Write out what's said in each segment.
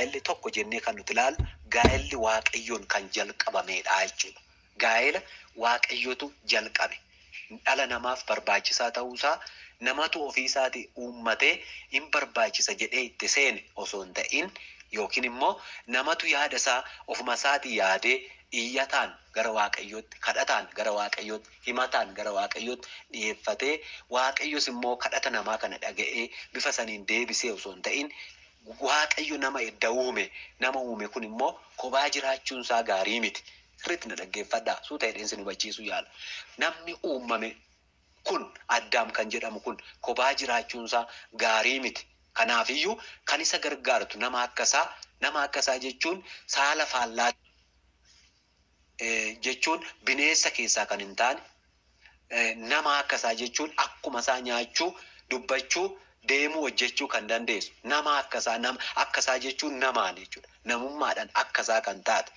Gaa'elli tokko jennee kan nuti ilaallu gaa'elli Waaqayyoon kan jalqabamedha jechuudha. Gaa'ela Waaqayyotu jalqabe. Dhala namaaf barbaachisaa ta'uusaa namatu ofiisaatii uummatee hin barbaachisa jedhee itti seene osoo hin ta'in, yookiin immoo namatu yaada isaa ofuma isaatii yaadee iyyataan gara Waaqayyootti, kadhataan gara Waaqayyootti, himataan gara Waaqayyootti dhiyeeffatee, Waaqayyos immoo kadhata namaa kana dhaga'ee bifa saniin deebisee osoo hin ta'in, Waaqayyo nama edda uume, nama uume kun immoo kophaa jiraachuun isaa gaarii miti. Sirriitti na dhaggeeffadhaa. Suuta jedheen sin hubachiisuu yaala. Namni uumame kun, Addaam kan jedhamu kun, kophaa jiraachuun isaa gaarii miti. Kanaafiyyuu kan isa gargaartu nama akkasaa, nama akkasaa jechuun saala faallaa jechuun bineensa keessaa kan hin taane, nama akkasaa jechuun akkuma isaa nyaachuu, dubbachuu, deemuu, hojjechuu kan dandeessu. Nama akkasaa, nama akkasaa jechuun namaan jechuudha. Namummaadhaan akkasaa kan taate.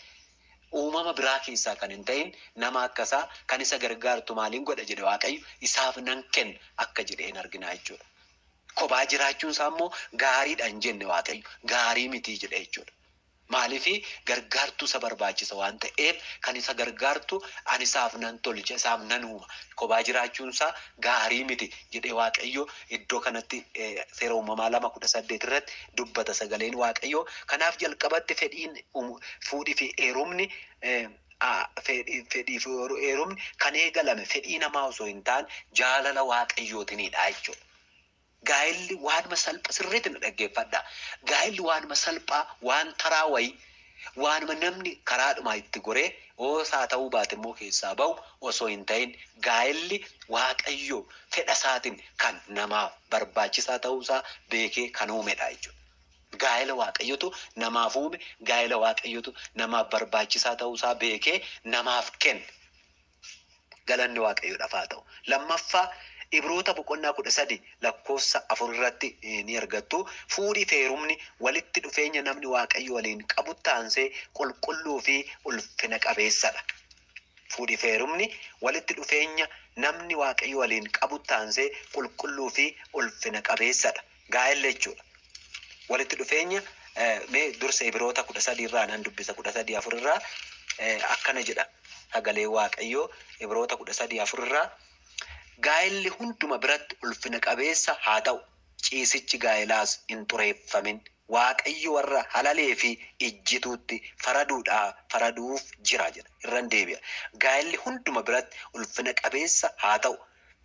Uumama biraa keessaa kan hin ta'in nama akkasaa kan isa gargaartu maaliin godha jedhe Waaqayyo, isaaf nan kenna akka jedheen argina jechuudha. Kophaa jiraachuun isaa immoo gaariidha hin jenne Waaqayyo, gaarii mitii jedhe jechuudha. Maaliifii gargaartuu isa barbaachisa waan ta'eef, kan isa gargaartu ani isaaf nan tolcha, isaaf nan uuma. Kophaa jiraachuun isaa gaarii miti jedhee Waaqayyo iddoo kanatti Seera Uumamaa 2:18 irratti dubbata sagaleen Waaqayyo. Kanaaf jalqabatti fedhiin fuudhii fi heerumni, fedhii fi heerumni kan eegalame fedhii namaa osoo hin taane jaalala Waaqayyootinidha jechuudha. Gaa'elli waanuma salphaa, sirriitti na dhaggeeffadha. Gaa'elli waanuma salphaa, waan taraa wayii, waanuma namni karaadhuma itti goree oosaa ta'uu baate immoo keessaa bahu osoo hin ta'in, gaa'elli Waaqayyo fedha isaatiin kan namaaf barbaachisaa ta'uusaa beekee kan uumedha jechuudha. Gaa'ela Waaqayyotu namaaf uume, gaa'ela Waaqayyotu namaaf barbaachisaa ta'uusaa beekee namaaf kenne. Galanni Waaqayyoodhaaf haa ta'u. Lammaffaa, Ibroota boqonnaa 13 lakkoofsa 4 irratti ni argattu. Fuudhii fi heerumni walitti dhufeenya namni Waaqayyo waliin qabu taansee qulqulluu fi ulfina qabeessadha. Fuudhii fi heerumni walitti dhufeenya namni Waaqayyo waliin qabu taansee qulqulluu fi ulfina qabeessadha. Gaa'elli jechuudha. Walitti dhufeenya, mee dursa Ibroota 13 irraa nan dubbisa, 13:4 irraa akkana jedha sagalee Waaqayyoo Ibroota 13:4 irraa: "Gaa'elli hunduma biratti ulfina qabeessa haa ta'u, ciisichi gaa'elaas hin xureeffamin. Waaqayyo warra halalee fi ejjituutti faraduudhaa faraduuf jira" jedha. Irran deebi'a. Gaa'elli hunduma biratti ulfina qabeessa haa ta'u,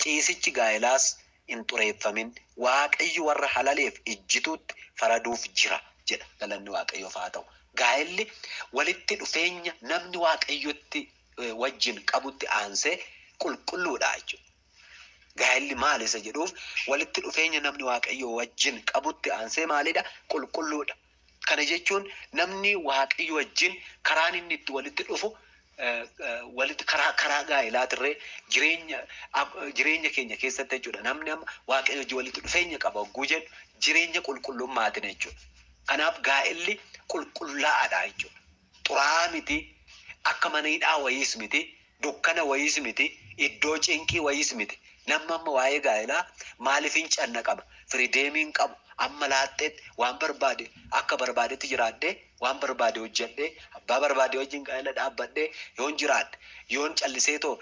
ciisichi gaa'elaas hin xureeffamin. Waaqayyo warra halaleef ejjituutti faraduuf jira jedha. Galanni Waaqayyoof haa ta'u. Gaa'elli walitti dhufeenya namni Waaqayyotti wajjin qabutti aansee qulqulluudha jechuudha. Gaa'elli maal isa jedhuuf, walitti dhufeenya namni Waaqayyo wajjin qabutti aansee maalidha? Qulqulluudha. Kana jechuun namni Waaqayyo wajjin karaan inni itti walitti dhufu walitti karaa gaa'elaatirree jireenya keenya keessatti jechuudha. Namni amma Waaqayyo wajjin walitti dhufeenya qaba hogguu jedhu jireenya qulqullummaatiin jechuudha. Kanaaf gaa'elli qulqullaa'aadha jechuudha. Xuraa'aa miti, akka mana hidhaa wayiis miti, dukkana wayiis miti, iddoo cinqii wayiis miti. Namni amma waa'ee gaa'elaa maaliif hin cannaqama? Freedomiin qabu. Amma laaxxeetti waan barbaade akka barbaadetti jiraadhee, waan barbaade hojjedhee, abbaa barbaade wajjin gaa'ela dhaabbadhee yoon jiraadhe, yoon calliseetoo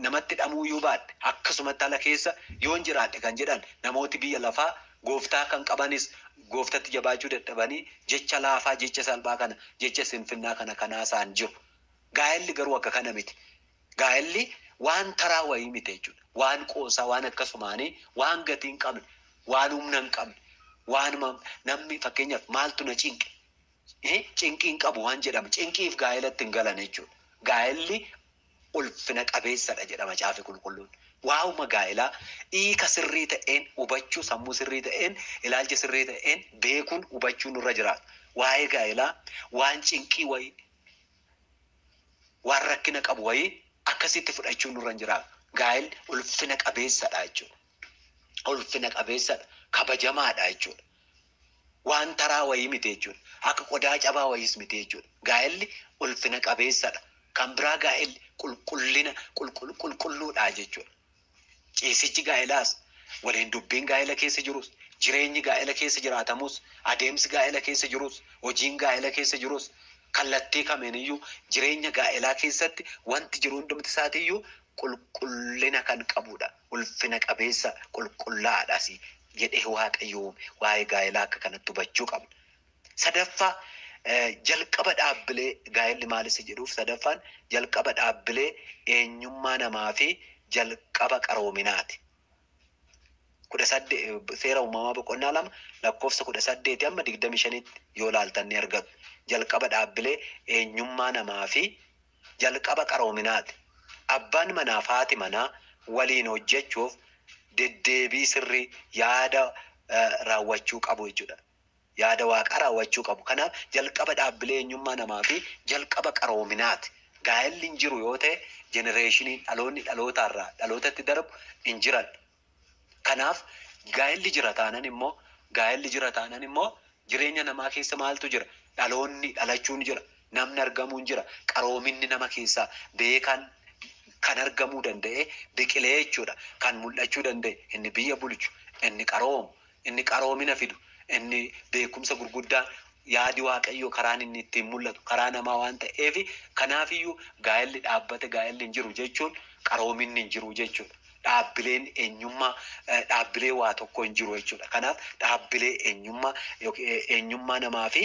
namatti dhamuu iyyuu baadhe, akkasumatti ala keessa yoon jiraadhe kan jedhan namooti biyya lafaa gooftaa kan qabanis gooftatti jabaachuu dadhabanii jecha laafaa, jecha salphaa kana, jecha sinfinnaa kana kanaa isaan jiru. Gaa'elli garuu akka kana miti. Gaa'elli waan taraa wayii miti jechuudha. Waan qoosaa, waan akkasumaanii, waan gatii hin qabne, waan humna hin qabne, waan namni fakkeenyaaf maaltu na cinqe, cinqii hin qabu waan jedhama. Cinqiif gaa'elatti hin galan jechuudha. Gaa'elli ulfina qabeessadha jedhama Macaafa Qulqulluun. Waa'uma gaa'elaa hiika sirrii ta'een hubachuu, sammuu sirrii ta'een, ilaalcha sirrii ta'een beekuun hubachuun nurra jiraata. Waa'ee gaa'elaa waan cinqii wayii, waan rakkina qabu wayii akkasitti fudhachuun nurra hin jiraatu. Gaa'elli ulfina qabeessadha jechuudha. Ulfina qabeessadha. Kabajamaadha jechuudha. Waan taraa wayii miti jechuudha. Akka qodaa cabaa wayiis miti jechuudha. Gaa'elli ulfina qabeessadha. Kan biraa gaa'elli qulqullina, qulqulluudha jechuudha. Ciisichi gaa'elaas Waliin dubbiin gaa'ela keessa jirus, jireenyi gaa'ela keessa jiraatamus, adeemsi gaa'ela keessa jirus, hojiin gaa'ela keessa jirus, kallattii kamiiniyyuu jireenya gaa'elaa keessatti wanti jiru hundumti isaatiiyyuu qulqullina kan qabudha. Ulfina qabeessa qulqullaa'aadhas jedhee Waaqayyo uume. Waa'ee gaa'elaa akka kanatti hubachuu qabna. Sadaffaa, jalqaba dhaabbilee gaa'elli maal isa jedhuuf sadaffaan jalqaba dhaabbilee eenyummaa namaa fi jalqaba qaroominaati. 18 Seera Uumamaa boqonnaa 2 lakkoofsa 18 amma 25tti yoo laaltan ni argatu. Jalqaba dhaabbilee eenyummaa namaa fi jalqaba qaroominaati. Abbaan manaa fi haati manaa waliin hojjechuuf deddeebii sirrii yaada raawwachuu qabu jechuudha. Yaada Waaqaa raawwachuu qabu. Kanaaf jalqaba dhaabbilee eenyummaa namaa fi jalqaba qaroominaati. Gaa'elli hin jiru yoo ta'e jenereeshiniin dhaloonni dhalootaarraa dhalootatti darbu hin jiran. Kanaaf gaa'elli jira taanan immoo gaa'elli jira taanan immoo jireenya namaa keessa maaltu jira? Dhaloonni dhalachuun jira. Namni argamuun jira. Qaroominni nama keessaa beekan kan argamuu danda'e biqilee jechuudha. Kan mul'achuu danda'e inni biyya bulchu, inni qaroomu, inni qaroomina fidu, inni beekumsa gurguddaa yaadi Waaqayyoo karaan inni ittiin mul'atu karaa namaa waan ta'eef, kanaafiyyuu gaa'elli dhaabbate gaa'elli hin jiru jechuun qaroominni hin jiru jechuudha. Dhaabbileen eenyummaa, dhaabbilee waa tokko hin jiru jechuudha. Kanaaf dhaabbilee eenyummaa yookiin eenyummaa namaa fi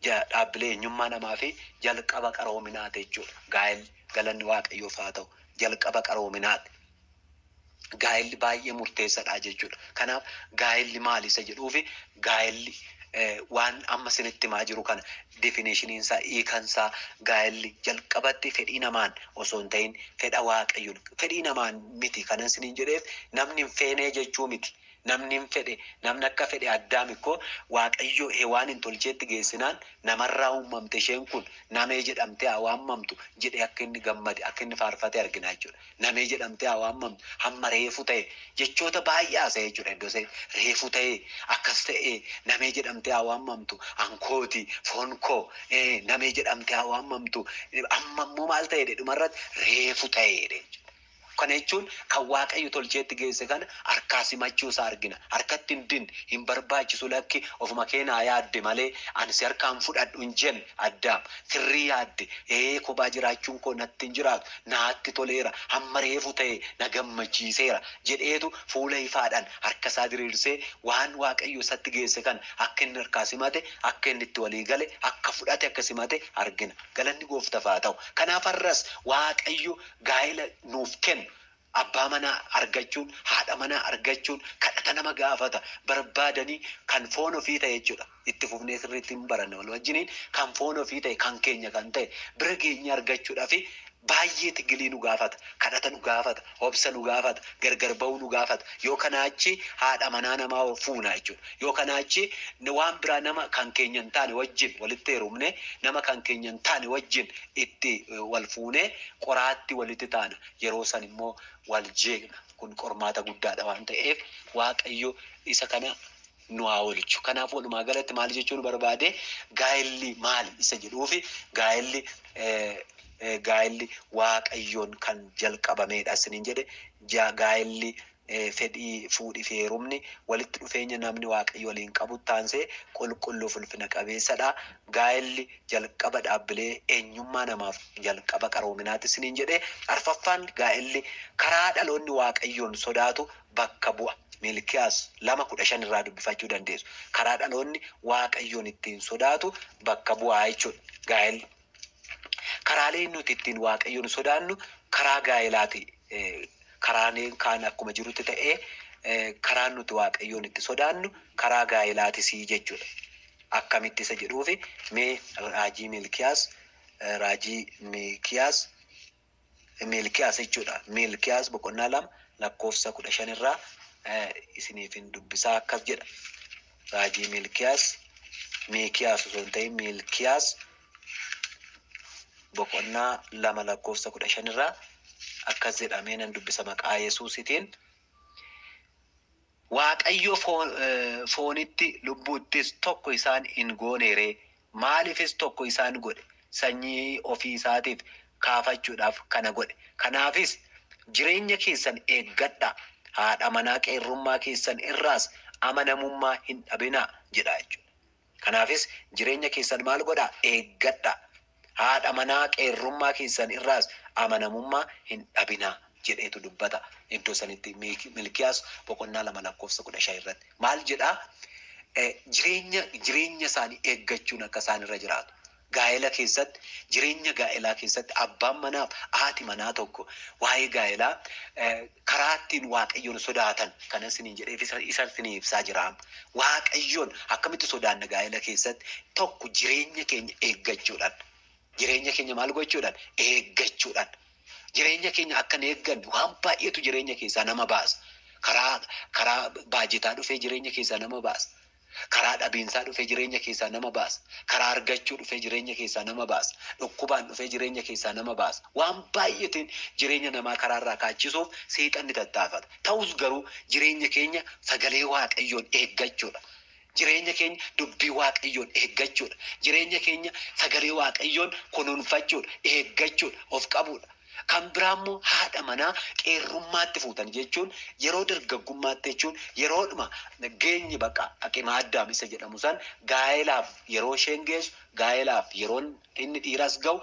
dhaabbilee eenyummaa namaa fi jalqaba qaroominaati jechuudha. Gaa'elli, galanni Waaqayyoof haa ta'u, jalqaba qaroominaati. Gaa'elli baay'ee murteessaadha jechuudha. Kanaaf gaa'elli maali isa jedhuufi gaa'elli waan amma isinitti himaa jiru kana defineeshiniin isaa, hiikan isaa, gaa'elli jalqabatti fedhii namaan osoo hin ta'in fedha Waaqayyoon, fedhii namaan miti kanan isiniin jedheef namni hin feenee jechuu miti. Namni hin fedhe, namni akka fedhe Addaam ikkoo Waaqayyo Hewaan hin tolcheetti geessinaan namarraa uumamte isheen kun namee jedhamtee haa waamamtu jedhee akka inni gammade, akka inni faarfate argina jechuudha. Namee jedhamtee haa waamamtu, hamma reefu ta'e jechoota baay'ee haasa'e jechuudha. Iddoo ta'e reefu ta'e akkas ta'e namee jedhamtee haa waamamtu, ankooti foon koo namee jedhamtee haa waamamtu, amma immoo maal ta'e dhumarratti reefu ta'e jechuudha. Kana jechuun kan Waaqayyo tolcheetti geesse kana harkaa simachuu isaa argina. Harkatti hin dinne, hin barbaachisu, lakki ofuma keenaa yaadde malee ani si harkaan fudhadhu hin jenne Addaam. Sirrii yaadde, kophaa jiraachuun koo natti hin jiraatu, naatti toleera, hamma reefu ta'e na gammachiiseera jedheetu fuula ifaadhaan harka isaa diriirsee waan Waaqayyo isatti geesse kana akka inni harkaa simate, akka inni itti walii gale, akka fudhate, akka simate argina. Galanni Gooftaaf haa ta'u. Kanaaf har'as Waaqayyo gaa'ela nuuf kennu. Abbaa manaa argachuun, haadha manaa argachuun kadhata nama gaafata. Barbaadanii kan foon ofii ta'e jechuudha. Itti fufnee sirriitti hin baranne wal wajjiniin kan foon ofii ta'e, kan keenya kan ta'e bira geenye argachuudhaaf baay'ee tigilii nu gaafata. Kadhata nu gaafata, obsa nu gaafata, gargar ba'uu nu gaafata. Yoo kanaa achi haadha manaa namaa fuuna jechuudha. Yoo kanaa achi waan biraa nama kan keenya hin taane wajjin walitti heerumne, nama kan keenya hin taane wajjin itti wal fuunee qoraatti walitti taana. Yeroo san immoo wal jeeqna. Kun qormaata guddaadha waan ta'eef Waaqayyo isa kana nu haa oolchu. Kanaaf walumaa galatti maal jechuun barbaade, gaa'elli maali isa jedhuufi gaa'elli Waaqayyoon kan jalqabameedha isiniin jedhe. Gaa'elli fedhii fuudhi fi heerumni walitti dhufeenya namni Waaqayyo waliin qabu taansee qulqulluu ulfina qabeessadha. Gaa'elli jalqaba dhaabbilee eenyummaa namaaf jalqaba qaroominaati isiniin jedhe. Arfaffaan, gaa'elli karaa dhaloonni Waaqayyoon sodaatu bakka bu'a. Miilkiyaas 2:15 irraa dubbifachuu dandeessu. Karaa dhaloonni Waaqayyoon ittiin sodaatu bakka bu'aa jechuudha. Gaa'elli. Karaaleen nuti ittiin Waaqayyoon sodaannu karaa gaa'elaati. Karaaleen kaan akkuma jirutti ta'ee karaan nuti Waaqayyoon itti sodaannu karaa gaa'elaatisii jechuudha. Akkamitti isa jedhuufi mee raajii Miilkiyaas, raajii Miilkiyaas, Miilkiyaas jechuudha. Miilkiyaas boqonnaa 2 lakkoofsa 15 irraa isiniifin dubbisaa, akkas jedha. Raajii Miilkiyaas, Miikiyaas osoo hin ta'in Miilkiyaas boqonnaa 2 lakkoofsa 15 irraa akkas jedhamee nan dubbisa maqaa Yesuusitiin. Waaqayyo foonitti lubbuuttis tokko isaan hin gooneeree? Maaliifis tokko isaan godhe? Sanyii ofii isaatiif kaafachuudhaaf kana godhe. Kanaafis jireenya keessan eeggadhaa. Haadha manaa qeerrummaa keessan irraas amanamummaa hin dhabinaa jedha jechuudha. Kanaafis jireenya keessan maal godhaa? Eeggadhaa. Haadha manaa qeerrummaa keessan irraas amanamummaa hin dhabinaa jedheetu dubbata. Iddoo sanitti Milkiyaas boqonnaa 2 lakkoofsa 15 irratti. Maal jedhaa? Jireenya isaanii eeggachuun akka isaan irra jiraatu. Gaa'ela keessatti, jireenya gaa'elaa keessatti abbaan manaaf haati manaa tokko waa'ee gaa'elaa karaa ittiin Waaqayyoon sodaatan kana isiniin jedheef isa isinii ibsaa jira. Waaqayyoon akkamitti sodaanna gaa'ela keessatti? Tokko jireenya keenya eeggachuudhaan. Jireenya keenya maal gochuudhaan? Eeggachuudhaan. Jireenya keenya akka hin eegganne waan baay'eetu jireenya keessaa nama baasa. Karaa baajetaa dhufee jireenya keessaa nama baasa. Karaa dhabiinsaa dhufee jireenya keessaa nama baasa. Karaa argachuu dhufee jireenya keessaa nama baasa. Dhukkubaan dhufee jireenya keessaa nama baasa. Waan baay'eetiin jireenya namaa karaarraa kaachisuuf seexanni tattaafata. Ta'us garuu jireenya keenya sagalee Waaqayyoon eeggachuudha. Jireenya keenya dubbii Waaqayyoon eeggachuudha. Jireenya keenya sagalee Waaqayyoon kunuunfachuudha, eeggachuudha, of qabuudha. Kan biraa immoo haadha manaa qeerrummaatti fuutan jechuun yeroo dargaggummaatti jechuun yeroodhuma geenyi baqa aqima addaam isa jedhamu san gaa'elaaf yeroo isheen geessu, gaa'elaaf yeroon inni dhiiras ga'u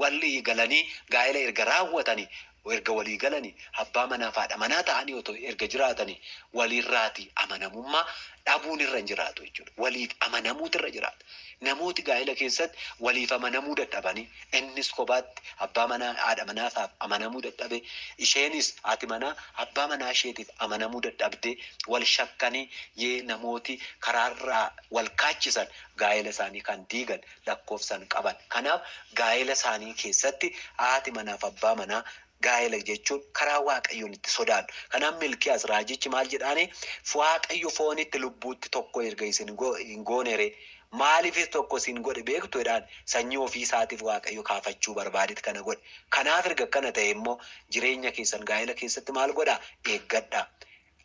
walii galanii gaa'ela erga raawwatanii erga walii galanii abbaa manaa fi haadha manaa ta'anii otoo erga jiraatanii walirraati amanamummaa dhabuun irra hin jiraatu jechuudha. Waliif amanamuutu irra jiraata. Namooti gaa'ela keessatti waliif amanamuu dadhabanii innis kophaatti abbaa manaa haadha manaasaaf amanamuu dadhabe, isheenis haati manaa abbaa manaa isheetiif amanamuu dadhabdee wal shakkanii yee namooti karaarraa wal kaachisan gaa'ela isaanii kan diigan lakkoofsan qaban. Kanaaf gaa'ela isaanii keessatti haati manaaf abbaa manaa gaa'ela jechuun karaa Waaqayyoon itti sodaannu. Kanaaf Milkiyaas raajichi maal jedhaani? Waaqayyo foonitti lubbuutti tokko erga isin hin goonere maaliifis tokko isin godhe beektu jedhaan sanyii ofii isaatiif Waaqayyo kaafachuu barbaadeet kana godhe. Kanaaf erga akkana ta'e immoo jireenya keessan gaa'ela keessatti maal godhaa? Eeggadhaa.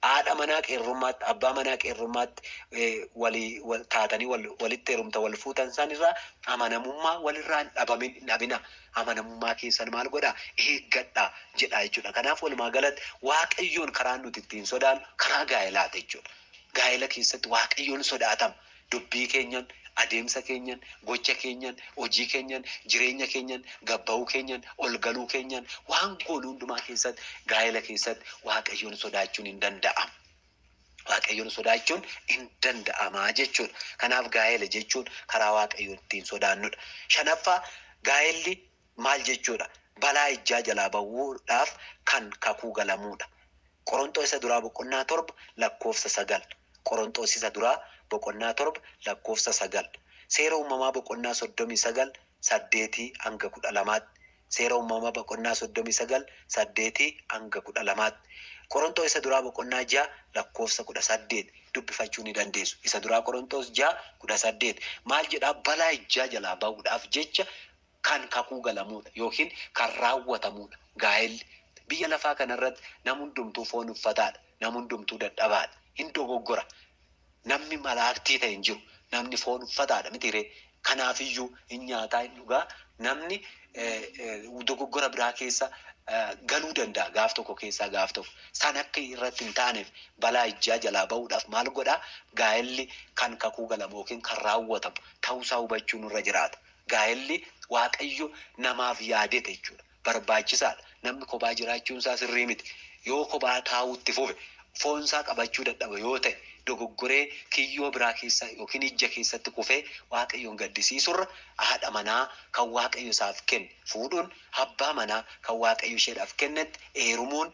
Haadha manaa qeerrummaatti, abbaa manaa qeerrummaatti walii taatanii walitti heerumta wal fuutan sanirraa amanamummaa walirraa hin dhabamin hin dhabina. Amanamummaa keessan maal godhaa? Eeggadhaa jedha jechuudha. Kanaaf walumaa galatti Waaqayyoon karaa nuti ittiin sodaannu karaa gaa'elaati jechuudha. Gaa'ela keessatti Waaqayyoon sodaatama. Dubbii keenyan, adeemsa keenyan, gocha keenyan, hojii keenyan, jireenya keenyan, gabba'uu keenyan, ol galuu keenyan, waan goonu hundumaa keessatti gaa'ela keessatti Waaqayyoon sodaachuun hin danda'amu. Waaqayyoon sodaachuun hin danda'amaa jechuudha. Kanaaf gaa'ela jechuun karaa Waaqayyoon ittiin sodaannudha. Shanaffaa gaa'elli maal jechuudha? Balaa ijjaa jalaa ba'uudhaaf kan kakuu galamuudha. Qorontoos isa duraa boqonnaa 7 lakkoofsa 9. Qorontoos isa duraa boqonnaa 7 lakkoofsa 9. Seera uumamaa boqonnaa 39 8 hanga 12tti. Seera uumamaa boqonnaa 39 8 hanga 12tti. Qorontoos isa duraa boqonnaa 6 lakkoofsa 18 dubbifachuu ni dandeessu. Isa duraa Qorontoos 6 18 maal jedhaa? Balaa ijjaa jalaa ba'uudhaaf jecha kan kakuu galamuudha yookiin kan raawwatamuudha. Gaa'elli biyya lafaa kanarratti nam hundumtuu foon uffataadha. Nam hundumtuu dadhabaadha. Hin dogoggora. Namni malaaktii ta'e hin jiru. Namni foon uffataadha miti ree. Kanaafiyyuu hin nyaataa hin dhugaa. Namni dogoggora biraa keessa galuu danda'a gaaf tokko keessaa gaaf tokko. San akka irratti hin taaneef balaa ijjaa jalaa ba'uudhaaf maal godhaa? Gaa'elli kan kakuu galamu yookiin kan raawwatamu ta'uusaa hubachuun irra jiraata. Gaa'elli Waaqayyo namaaf yaadete jechuudha. Barbaachisaadha. Namni kophaa jiraachuun isaa sirrii miti. Yoo kophaa taa'uutti fufe foonsaa qabachuu dadhaba yoo ta'e dogoggoree kiyyoo biraa keessa yookiin ijja keessatti kufee Waaqayyoon gaddisiisurra haadha manaa kan Waaqayyo isaaf kenne fuudhuun abbaa manaa kan Waaqayyo isheedhaaf kennetti heerumuun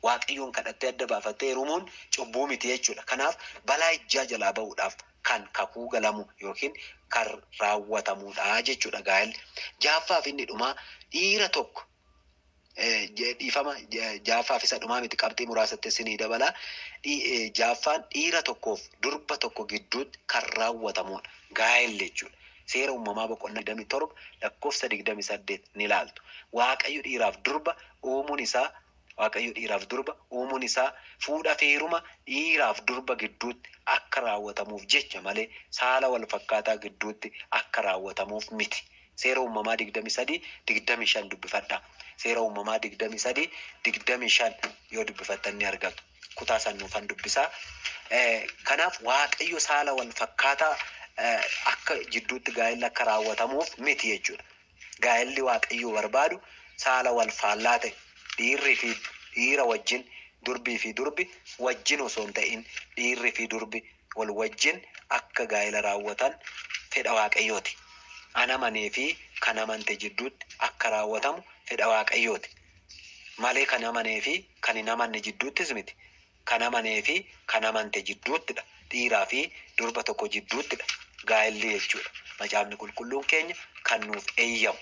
Waaqayyoon kadhattee adda baafattee heerumuun cubbuu miti jechuudha. Kanaaf balaa ijjaa jalaa ba'uudhaaf kan kakuu galamu yookiin kan raawwatamuudha jechuudha gaa'elli. Ja'affaaf inni dhumaa dhiira tokko dhiifama ja'affaaf isa dhumaa miti qabxii muraasatti isinii dabala. Ja'affaan dhiira tokkoof durba tokko gidduutti kan raawwatamuudha. Gaa'elli jechuudha. Seera uumamaa boqonnaa 27 lakkoofsa 28 ni ilaaltu. Waaqayyo dhiiraaf durba uumuun isaa Waaqayyo dhiiraaf durba uumuun isaa fuudha feeruma dhiiraaf durba gidduutti akka raawwatamuuf jecha malee saala wal fakkaataa gidduutti akka raawwatamuuf miti. Seera Uumamaa 23:25 dubbifadha. Seera Uumamaa 23:25 yoo dubbifattan ni argatu. Kutaa san nuufan dubbisaa. Kanaaf Waaqayyo saala wal fakkaataa akka jidduutti gaa'elli akka raawwatamuuf miti jechuudha. Gaa'elli Waaqayyo barbaadu saala wal faallaa ta'e, dhiirri fi dhiira wajjin, durbii fi durbi wajjin osoo hin ta'in dhiirri fi durbi wal wajjin akka gaa'ela raawwatan fedha Waaqayyooti. An amanee fi kan amante jidduutti akka raawwatamu fedha Waaqayyooti. Malee kan amanee fi kan hin amanne jidduuttis miti. Kan amanee fi kan amante jidduuttidha. Dhiiraa fi durba tokko jidduuttidha gaa'elli jechuudha. Macaafni qulqulluun keenya kan nuuf eeyyamu.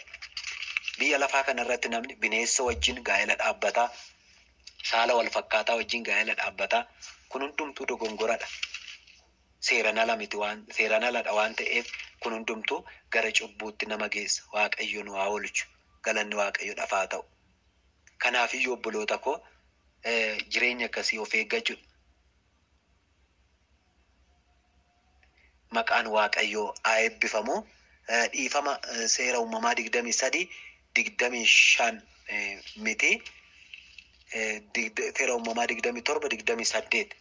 Biyya lafaa kanarratti namni bineensa wajjin gaa'ela dhaabbataa, saala wal fakkaataa wajjin gaa'ela dhaabbataa, kun hundumtuu dogongoradha. Seeran ala miti, waan seeran aladha waan ta'eef kun hundumtuu gara cubbuutti nama geessa. Waaqayyo nu haa oolchu. Galanni Waaqayyo dhafaa ta'u. Kanaafiyyuu obboloota koo, jireenya akkasii of eeggachuudha. Maqaan Waaqayyoo haa eebbifamu. Dhiifama, Seera Uumamaa 23:25 miti. Seera Uumamaa 27:28.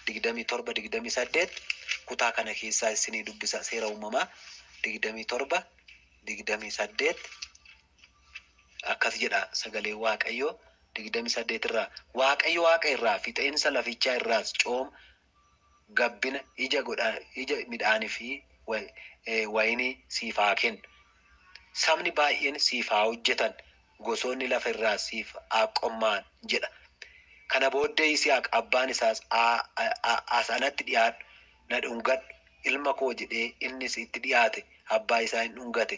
27:28 kutaa kana keessaa isinii dubbisa. Seera Uumamaa 27:28 akkas jedha sagalee Waaqayyoo 28 irraa: Waaqayyo waaqa irraa fixeensa lafichaa irraas cooma gabbina ija godha ija midhaanii fi wayinii siif haa kennu. Sabni baay'een siif haa hojjetan, gosoonni lafa irraa siif haa qommaan jedha. Kana booddee Yisihaaq abbaan isaas, "As anatti dhiyaadhu, na dhungadhu, ilma koo" jedhee, innis itti dhiyaate, abbaa isaa hin dhungate.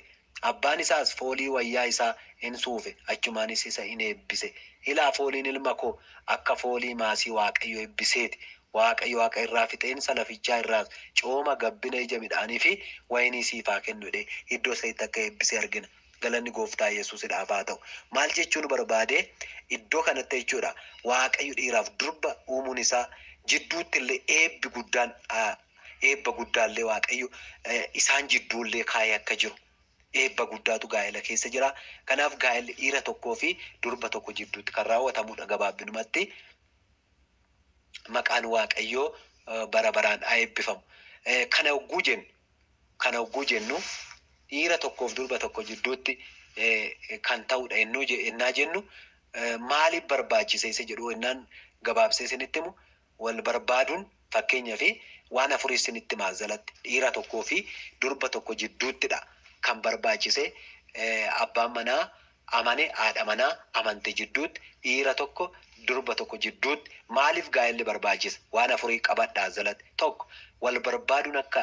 Abbaan isaas foolii wayyaa isaa in suufe, achumaanis isa in eebbise. "Ilaa, fooliin ilma koo akka foolii maasii Waaqayyo eebbiseeti. Waaqayyo waaqa irraa fixeensa lafichaa irraas cooma gabbina ija midhaanii fi wayinii siif haa kennu" jedhee iddoo isaatti akka eebbise argina. Galanni gooftaa Yesuusidhaaf haa ta'u. Maal jechuun barbaade iddoo kanatti jechuudha? Waaqayyo dhiiraaf durba uumuun isaa jidduutti illee eebbi guddaan, eebba guddaallee Waaqayyo isaan jidduullee kaayee akka jiru. Eebba guddaatu gaa'ela keessa jira. Kanaaf gaa'elli dhiira tokkoo fi durba tokko jidduutti kan raawwatamudha gabaabbinumatti. Maqaan Waaqayyoo bara baraan haa eebbifamu. Kana hogguu jennu dhiira tokkoof durba tokko jidduutti kan ta'udha ennaa jennu, maaliif barbaachise isa jedhu ennaan gabaabsee isinitti himu, wal barbaaduun fakkeenyaa fi waan afurii isinitti maazalatti dhiira tokkoo fi durba tokko jidduuttidha kan barbaachise. Abbaan manaa amane haadha manaa amante jidduutti, dhiira tokko durba tokko jidduutti maaliif gaa'elli barbaachise? Waan afurii qabadhaa jalatti. Tokko, wal barbaaduun akka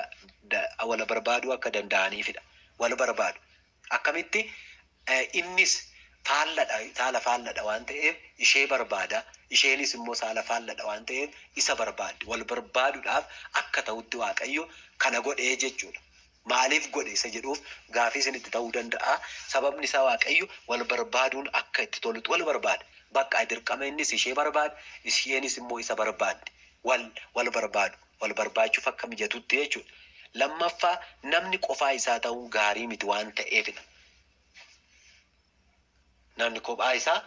wal barbaaduu akka danda'aniifidha. Wal barbaadu akkamitti? Innis faalladha, saala faalladha waan ta'eef ishee barbaada, isheenis immoo saala faalladha waan ta'eef isa barbaaddi. Wal barbaaduudhaaf akka ta'utti Waaqayyo kana godhee jechuudha. Maaliif godhe isa jedhuuf gaafii isinitti ta'uu danda'a. Sababni isaa Waaqayyo wal barbaaduun akka itti tolutti wal barbaada. Bakka dirqama innis ishee barbaada, isheenis immoo isa barbaaddi. Wal barbaadu, wal barbaachuuf akka mijatutti jechuudha. Lammaffaa, namni qofaa isaa ta'uu gaarii miti waan ta'eefidha. Namni kophaa isaa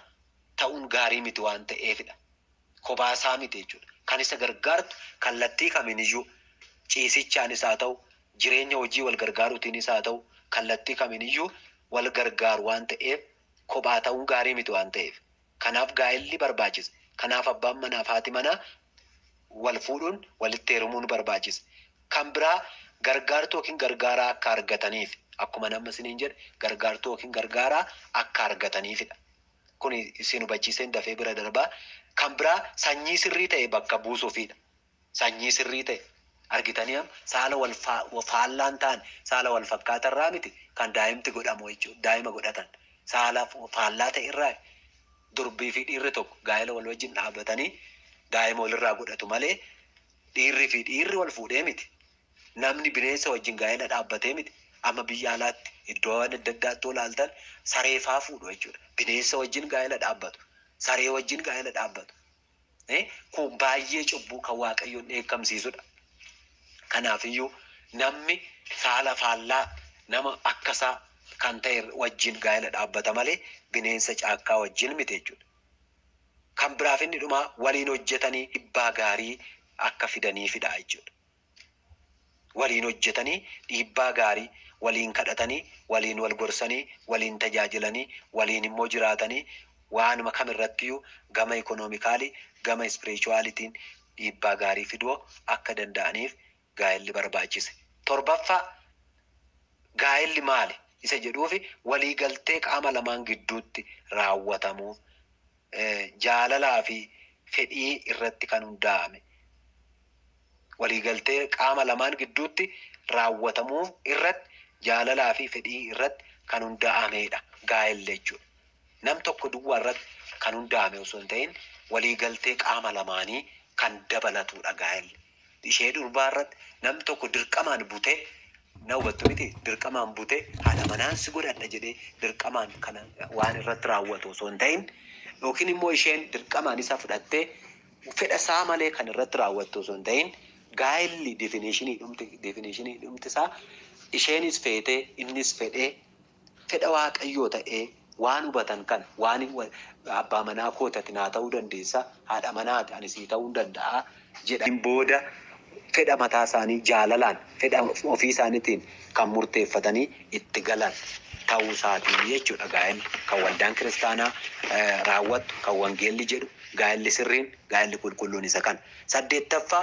ta'uun gaarii miti waan ta'eefidha. Kophaa isaa miti jechuudha. Kan isa gargaartu kallattii kamiiniyyuu, ciisichaanis haa ta'u, jireenya hojii wal gargaaruutiinis haa ta'u, kallattii kamiiniyyuu wal gargaaru waan ta'eef kophaa ta'uun gaarii miti waan ta'eef. Kanaaf gaa'elli barbaachisa. Kanaaf abbaan manaa fi haati manaa wal fuudhuun walitti heerumuun barbaachisa. Kan biraa, gargaartuu yookiin gargaaraa akka argataniif, akkuma nama isiniin jedhe, gargaartuu yookiin gargaaraa akka argataniifidha. Kun isin hubachiiseen dafee bira darbaa. Kan biraa, sanyii sirrii ta'e bakka buusuufidha. Sanyii sirrii ta'e argitanii, saala wal faallaan ta'an, saala wal fakkaatarraa miti kan daa'imti godhamu jechuudha. Daa'ima godhatan saala faallaa ta'e irraa durbii fi dhiirri tokko gaa'ela wal wajjin dhaabbatanii daa'ima walirraa godhatu malee dhiirri fi dhiirri wal fuudhee miti. Namni bineensa wajjin gaa'ela dhaabbatee miti. Amma biyya alaatti iddoowwan adda addaatti olaaltan saree faa fuudhu jechuudha. Bineensa wajjin gaa'ela dhaabbatu. Saree wajjin gaa'ela dhaabbatu. Kun baay'ee cubbuu kan Waaqayyoon dheekkamsiisudha. Kanaafiyyuu namni saala faallaa nama akkasaa kan ta'e wajjin gaa'ela dhaabbata malee bineensa caakkaa wajjin miti jechuudha. Kan biraaf inni dhumaa waliin hojjetanii dhiibbaa gaarii akka fidaniifidha jechuudha. Waliin hojjetanii dhiibbaa gaarii, waliin kadhatanii, waliin wal gorsanii, waliin tajaajilanii, waliin immoo jiraatanii waanuma kamirrattiyyuu gama economically, gama spiritualitiin dhiibbaa gaarii fiduu akka danda'aniif gaa'elli barbaachise. Torbaffaa, gaa'elli maali isa jedhuufi waliigaltee qaama lamaan gidduutti raawwatamuuf jaalalaa fi fedhii irratti kan hundaa'ame. Waliigaltee qaama lamaan gidduutti raawwatamuuf irratti jaalalaa fi fedhii irratti kan hundaa'amedha gaa'elli jechuudha. Nam tokko duwwaa irratti kan hundaa'ame osoo hin ta'in waliigaltee qaama lamaanii kan dabalatudha gaa'elli. Ishee durbaa irratti nam tokko dirqamaan butee, na hubattu miti, dirqamaan butee haadha manaan si godhadha jedhee dirqamaan kana waan irratti raawwatu osoo hin ta'in, yookiin immoo isheen dirqamaan isa fudhattee fedha isaa malee kan irratti raawwattu osoo hin ta'in, gaa'elli definitionii dhumti isaa isheenis feetee innis fedhee fedha Waaqayyoo ta'ee waan hubatan kan waan abbaa manaa kootati naa ta'uu dandeessa, haadha manaati ani sii ta'uu danda'a jedhan booda fedha mataa isaanii jaalalaan fedha ofii isaaniitiin kan murteeffatanii itti galan ta'uu isaatii jechuudha. Gaa'elli kan waldaan kiristaanaa raawwattu, kan wangeelli jedhu, gaa'elli sirriin, gaa'elli qulqulluun isa kana. Saddeettaffaa,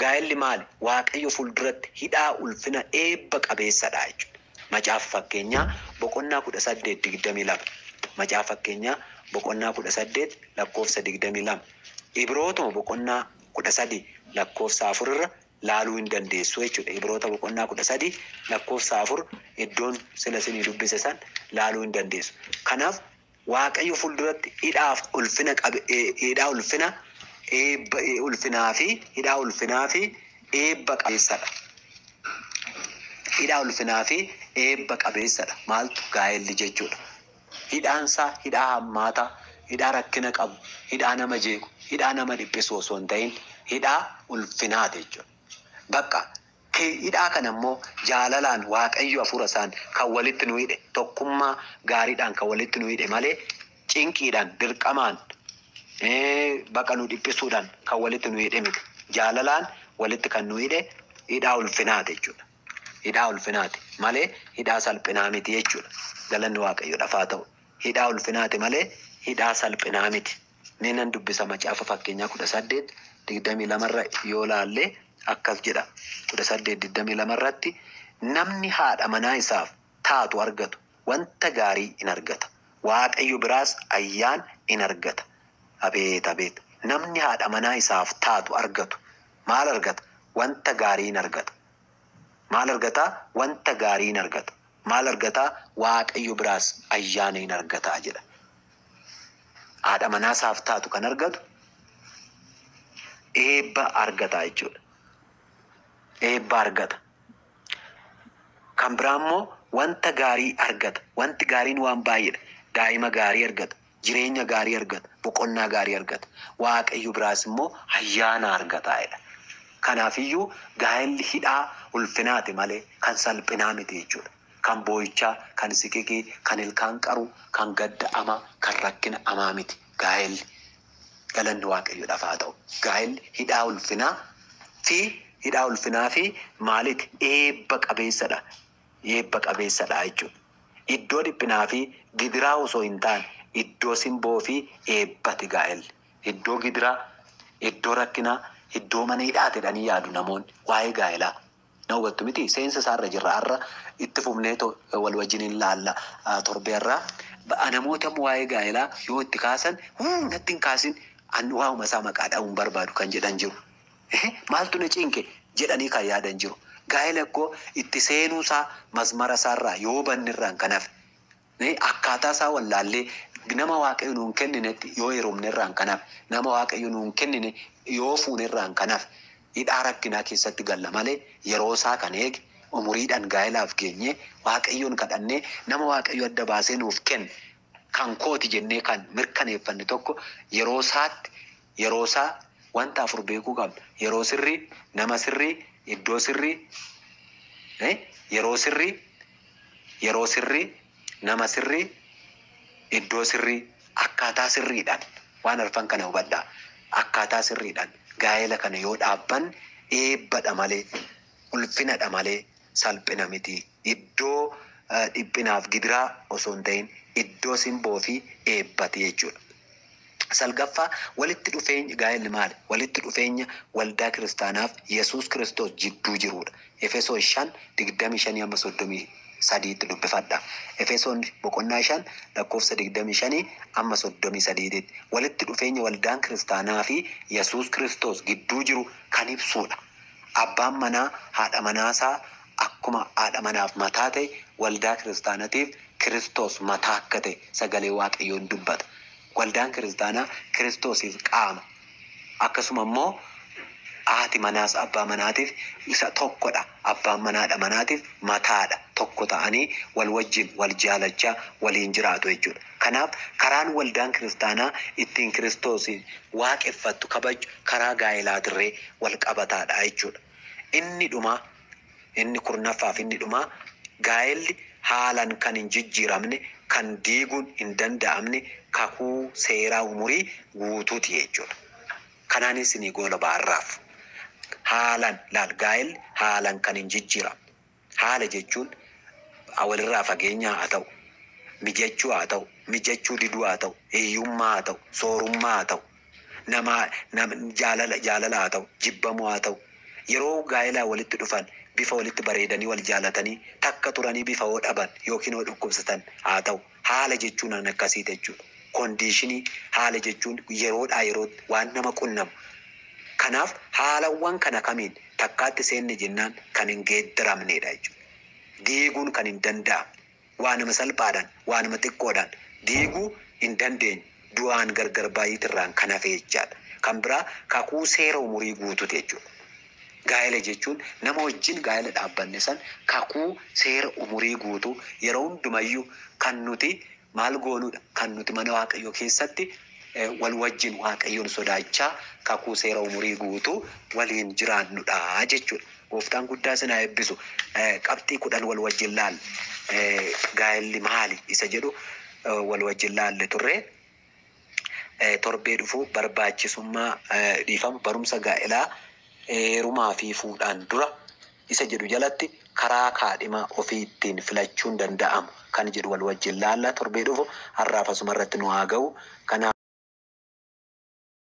gaa'elli maali? Waaqayyo fuulduratti hidhaa ulfina eebba qabeessadha jechuudha. Macaafa Fakkeenyaa boqonnaa 18:22. Macaafa Fakkeenyaa boqonnaa 18 lakkoofsa 22. Ibrootuma boqonnaa 13 lakkoofsa 4 irra laaluu hin dandeessu jechuudha. Ibroota boqonnaa 13 lakkoofsa 4 iddoon sila isinii dubbise san laaluu hin dandeessu. Kanaaf Waaqayyo fuulduratti hidhaaf ulfina qabe, hidhaa ulfina eebba ulfinaa fi hidhaa ulfinaa fi eebba qabeessadha. Hidhaa ulfinaa fi eebba qabeessadha. Maaltu? Gaa'elli jechuudha. Hidhaansaa hidhaa hammaataa, hidhaa rakkina qabu, hidhaa nama jeequ, hidhaa nama dhiphisu osoo hin ta'in hidhaa ulfinaati jechuudha. Bakka hidhaa kana immoo jaalalaan Waaqayyo hafuura isaan kan walitti nu hidhe, tokkummaa gaariidhaan kan walitti nu hidhe malee cinqiidhaan, dirqamaan, baqa nu dhiphisuudhaan kan walitti nu hidhe miti. Jaalalaan walitti kan nu hidhe hidhaa ulfinaati jechuudha. Hidhaa ulfinaati malee hidhaa salphinaa miti jechuudha. Galanni Waaqayyoodhaaf haa ta'u. Hidhaa ulfinaati malee hidhaa salphinaa miti. Mee nan dubbisa, macaafa Fakkeenyaa 18:22rra yoo laallee akkas jedha. 18:22 irratti, "Namni haadha manaa isaaf taatu argatu wanta gaarii in argata. Waaqayyo biraas ayyaan in argata." Abeet abeet! Namni haadha manaa isaaf taatu argatu maal argata? Wanta gaarii in argata. Maal argataa? Wanta gaarii in argata. Maal argataa? Waaqayyo biraas ayyaana in argataa jedha. Haadha manaa isaaf taatu kan argatu eebba argata jechuudha. Eebba argata. Kan biraa immoo wanta gaarii argata. Wanti gaariin waan baay'eedha. Daa'ima gaarii argata. Jireenya gaarii argata. Boqonnaa gaarii argata. Waaqayyo biraas immoo ayyaana argata jedha. Kanaafiyyuu gaa'elli hidhaa ulfinaati malee kan salphinaa miti jechuudha. Kan boo'ichaa, kan siqiqii, kan ilkaan qaru, kan gadda amaa, kan rakkina amaa miti gaa'elli. Galanni Waaqayyoodhaaf haa ta'u. Gaa'elli hidhaa ulfinaa fi maaliiti? Eebba qabeessadha. Eebba qabeessadha jechuudha. Iddoo dhiphinaa fi gidiraa osoo hin taane iddoo simboo fi eebbati gaa'elli. Iddoo gidiraa, iddoo rakkinaa, iddoo mana hidhaa jedhanii yaadu namoonni waa'ee gaa'elaa. Na hubattu miti, seensa isaarra jirra, har'a itti fufnee wal wajjin hin laalla torbeerraa. Namoota waa'ee gaa'elaa yoo itti kaasan, "Natti hin kaasin, ani waa'uma isaa maqaa dha'uun barbaadu" kan jedhan jiru. "Maaltu na cinqe?" jedhanii kan yaadan jiru. Gaa'ela ikkoo itti seenuusaa masmara isaarraa yoo bannirraan kan hafe, akkaataa isaa wallaallee nama Waaqayyo nuun kenninetti yoo heerumnerraan kan hafe, nama Waaqayyo nuun kennine yoo fuunerraan kan hafe hidhaa rakkinaa keessatti galla malee, yeroo isaa kan eege, umuriidhaan gaa'elaaf geenyee, Waaqayyoon kadhannee, nama Waaqayyo adda baasee nuuf kenne kan kooti jennee kan mirkaneeffanne tokko yeroo isaatti, yeroo isaa wanta afur beekuu qabna. Yeroo sirrii, nama sirrii, iddoo sirrii, yeroo sirrii, yeroo sirrii. Nama sirrii, iddoo sirrii, akkaataa sirriidhaan waan arfan kana hubadhaa. Akkaataa sirriidhaan gaa'ela kana yoo dhaabban eebbadha malee, ulfinadha malee salphina miti. Iddoo dhiphinaaf gidiraa osoo hin ta'in iddoo simboo fi eebbati jechuudha. Salgaffaa, walitti dhufeenya gaa'elli maali? Walitti dhufeenya waldaa kiristaanaaf Yesuus Kiristoos jidduu jirudha. Efesoon 5:25 hamma 33tti dubbifadha. Efesoon boqonnaa 5 lakkoofsa 25 hamma 33tti walitti dhufeenya waldaan kiristaanaa fi Yesuus Kiristoos gidduu jiru kan ibsudha. Abbaan manaa haadha manaasaa akkuma haadha manaaf mataa ta'e, waldaa kiristaanatiif Kiristoos mataa akka ta'e sagalee Waaqayyoon dubbata. Waldaan kiristaanaa Kiristoosiif qaama. Akkasuma immoo haati manaas abbaa manaatiif isa tokkodha. Abbaan manaa haadha manaatiif mataadha. Tokko ta'anii wal wajjin wal jaalachaa waliin jiraatu jechuudha. Kanaaf karaan waldaan kiristaanaa ittiin Kiristoosiin waaqeffattu, kabaju, karaa gaa'elaatirree wal qabataadha jechuudha. Inni dhumaa, inni kurnaffaaf inni dhumaa, gaa'elli haalaan kan hin jijjiiramne, kan diiguun hin danda'amne kakuu seeraa umurii guutuuti jechuudha. Kanaanis ni goola baarraaf. Haalaan laal, gaa'elli haalaan kan hin jijjiiramne. Haala jechuun walirraa fageenya haa ta'u, mijachuu haa ta'u, mijachuu diduu haa ta'u, hiyyummaa haa ta'u, soorummaa haa ta'u, nama jaalala haa ta'u, jibbamuu haa ta'u. Yeroo gaa'elaa walitti dhufan bifa walitti bareedanii wal jaalatanii takka turanii bifa hoo dhaban yookiin hoo dhukkubsatan haa ta'u. Haala jechuun an akkasiiti jechuudha. Condition, haala jechuun yeroodhaa yerootti waan nama qunnamu. Kanaaf haalawwan kana kamiin takkaatti seenne jennaan kan hin geeddaramnedha jechuudha. Diiguun kan hin danda'amne. Waanuma salphaadhaan, waanuma xiqqoodhaan diiguu hin dandeenye, du'aan gargar baay'itirraan kan hafe jechaadha. Kan biraa kakuu seera umurii guutuuti jechuudha. Gaa'ela jechuun nama wajjin gaa'ela dhaabbanne san kakuu seera umurii guutuu yeroo hundumayyuu kan nuti maal goonuudha, kan nuti mana Waaqayyoo keessatti wal wajjin Waaqayyoon sodaachaa kakuu seera umurii guutuu waliin jiraannudha jechuudha. Gooftaan guddaa sinaa eebbisu. Qabxii 10 wal wajjin laalle. Gaa'elli maali isa jedhu wal wajjin laalle turre. Torbee dhufuu barbaachisummaa, dhiifama, barumsa gaa'elaa heerumaa fi fuudhaan dura isa jedhu jalatti karaa kaadhima ofii ittiin filachuun danda'amu kan jedhu wal wajjin laalla torbee dhufu. Har'aaf asuma irratti nu haa ga'u. Kanaaf